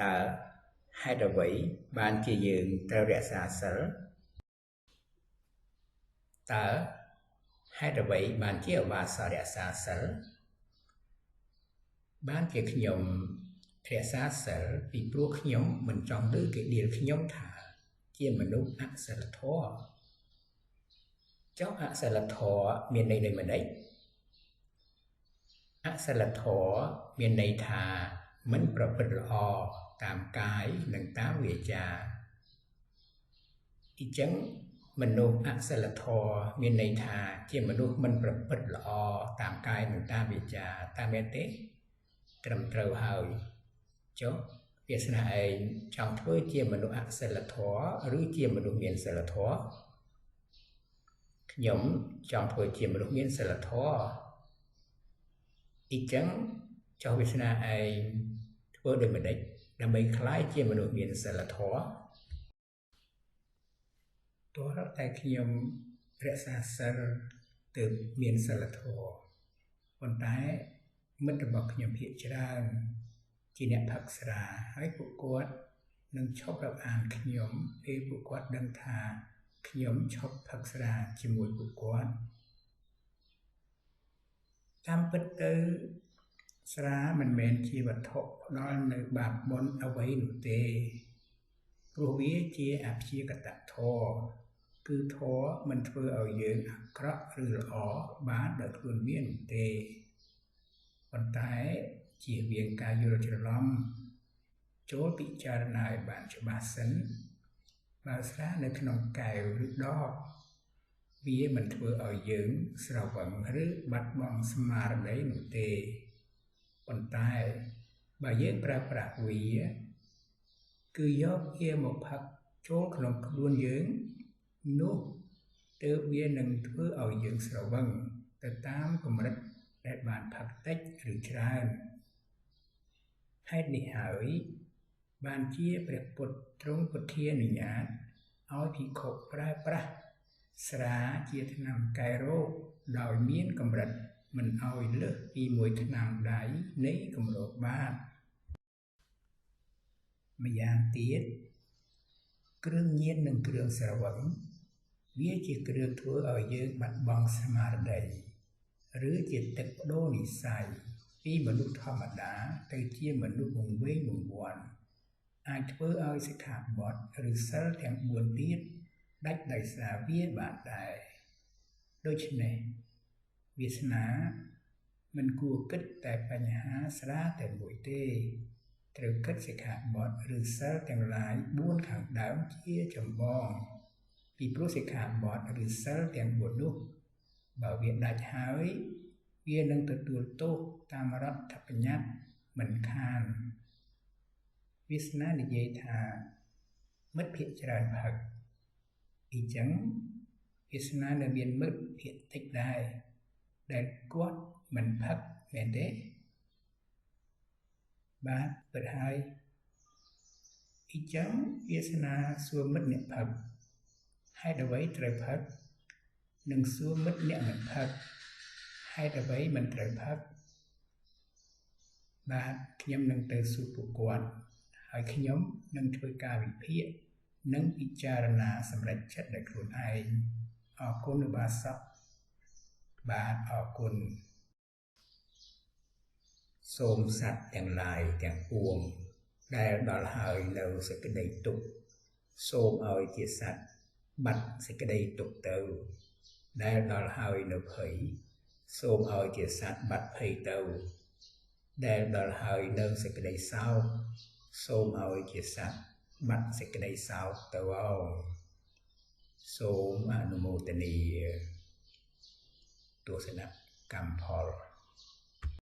តើហេតុអ្វីបានជាយើងត្រូវរក្សាសីលតើហេតុអ្វីបានជាឧបាសករក្សាសីលបានជាខ្ញុំរក្សាសីលពីព្រោះខ្ញុំមិនចង់ឮគេដៀលខ្ញុំថាជាមនុស្សអសិលធម៌ចុះអសិលធម៌មានន័យដូចម្តេចអសិលធម៌មានន័យថាមិនប្រព្រឹត្តល្អតាមកាយនិងតាមវាចាអញ្ចឹងមនុស្សអសិលធម៌មានន័យថាជាមនុស្សមិនប្រព្រឹត្តល្អតាមកាយនិងតាមវាចាតាមមែនទេត្រឹមត្រូវហើយចុះវាសនាឯងចង់ធ្វើជាមនុស្សអសិលធម៌ឬជាមនុស្សមានសិលធម៌ខ្ញុំចង់ធ្វើជាមនុស្សមានសិលធម៌អញ្ចឹងចុះវាសនាឯងធ្វើដូចម្តេចដើម្បីក្លាយជាមនុស្សមានសិលធម៌ទោះតែខ្ញុំរក្សាសិលទើបមានសិលធម៌ប៉ុន្តែមិត្តរបស់ខ្ញុំភាគច្រើនជាអ្នកផឹកស្រាហើយពួកគាត់នឹងឈប់រាប់អានខ្ញុំពេលពួកគាត់ដឹងថាខ្ញុំឈប់ផឹកស្រាជាមួយពួកគាត់តាមពិតទៅស្រាមិនមែនជាវត្ថុផ្ដល់នូវបាបបុណ្យអ្វីនោះទេព្រោះវាជាអព្យាកតធម៌គឺធម៌មិនធ្វើឲ្យយើងអាក្រក់ឬល្អបានដោយខ្លួនវានោះទេប៉ុន្តែជៀសវាងការយល់ច្រឡំចូលពិចារណាឲ្យបានច្បាស់សិនបើស្រានៅក្នុងកែវឬដបវាមិនធ្វើឲ្យយើងស្រវឹងឬបាត់បង់ស្មារតីនោះទេប៉ុន្តែបើយើងប្រើប្រាស់វាគឺយកវាមកផឹកចូលក្នុងខ្លួនយើងនោះទើបវានឹងធ្វើឲ្យយើងស្រវឹងទៅតាមកម្រិតដែលបានផឹកតិចឬច្រើនហេតុនេះហើយបានជាព្រះពុទ្ធទ្រង់ពុទ្ធានុញ្ញាតឲ្យភិក្ខុប្រើប្រាស់ស្រាជាថ្នាំកែរោគដោយមានកម្រិតមិនឲ្យលើសពីមួយថ្នាំដៃនៃគម្របបាតម្យ៉ាងទៀតគ្រឿងញៀននិងគ្រឿងស្រវឹងវាជាគ្រឿងធ្វើឲ្យយើងបាត់បង់ស្មារតីឬជាទឹកប្ដូរនិស័យពីមនុស្សធម្មតាទៅជាមនុស្សវង្វេងវង្វាន់អាចធ្វើឲ្យសិក្ខាបទឬសិលទាំង4ទៀតដាច់ដោយសារវាបានដែរដូច្នេះវាសនាមិនគួរគិតតែបញ្ហាស្រាតែមួយទេត្រូវគិតសិក្ខាបទឬសិលទាំងឡាយ4ខាងដើមជាចម្បងពីព្រោះសិក្ខាបទឬសិលទាំង4នោះបើវាដាច់ហើយវានឹងទទួលទោសតាមរដ្ឋបញ្ញត្តិមិនខានវាសនានិយាយថាមិត្តភាគច្រើនផឹកអញ្ចឹងវាសនានៅមានមិត្តភាគតិចដែរដែលគាត់មិនផឹកមែនទេបាទពិតហើយអញ្ចឹងវាសនាសួរមិត្តអ្នកផឹកហេតុអ្វីត្រូវផឹកនិងសួរមិត្តអ្នកមិនផឹកហេតុអ្វីមិនត្រូវផឹកបាទខ្ញុំនឹងទៅសួរពួកគាត់ហើយខ្ញុំនឹងធ្វើការវិភាគនិងពិចារណាសម្រេចចិត្តដោយខ្លួនឯងអរគុណឧបាសកបាទអរគុណសូមសត្វទាំងឡាយទាំងពួងដែលដល់ហើយនៅសេចក្តីទុក្ខសូមឲ្យជាសត្វបាត់សេចក្តីទុក្ខទៅដែលដល់ហើយនៅភ័យសូមឲ្យជាសត្វបាត់ភ័យទៅដែលដល់ហើយនៅសេចក្តីសោកសូមឲ្យជាសត្វបាត់សេចក្តីសោកទៅអោសូមអនុមោទនាទស្សនកម្មផល